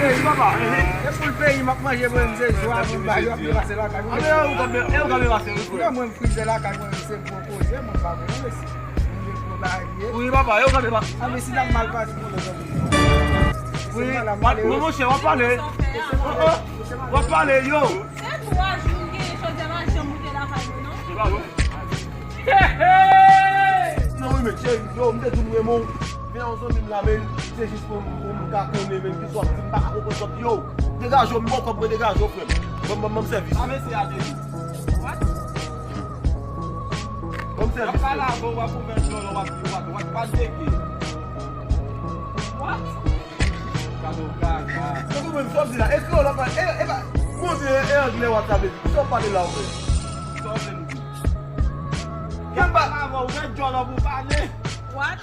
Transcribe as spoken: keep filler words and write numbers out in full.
peyi, papa. E pou l peyi, m ap manje, mwen, se jwa, mwen, ba, yo ap pase lakay mwen. A, men, ou ka, e, ou ka pase, wi, frè. Non, mwen, m frize lakay mwen, se gwo koze, mwen, pa vle, non, mesi. Mwen, gwo bagay, ye. Wi, papa, e, ou ka pase. A, men si n ap mal pase, mwen, mwen, mwen. Wi, non, monchè, w ap pale. Oh, oh, w ap pale, yo. Se twa jou m genyen chòdyè m pa janm moute lakay mwen, non. Se pa vre. Non, wi, men, cheri, yo, m te di w m renmen w. Vin yon zanmi m la, men, se jis pou m, pou m ka konnen, men, ki sòt, si m pa ka konprann sòt, yo. Degaje w, m ba w kòb mwen, degaje w, frè m. Ban m, ban m, ban m sèvis. A, mesye a te di. What? Ban m sèvis, frè m. W ap pale avè w, w ap ouvè djòl, w ap di what, what, what the fuck? What? Gade w gaga. Mwen konprann sa w di la. Eske w la pa, e, e pa, mwen di, e, e anglè w ap pale. Sa w pale la, ou fè? Sa w vle m di? Kèm pa. Avè w, ouvè djòl ou pou pale. What?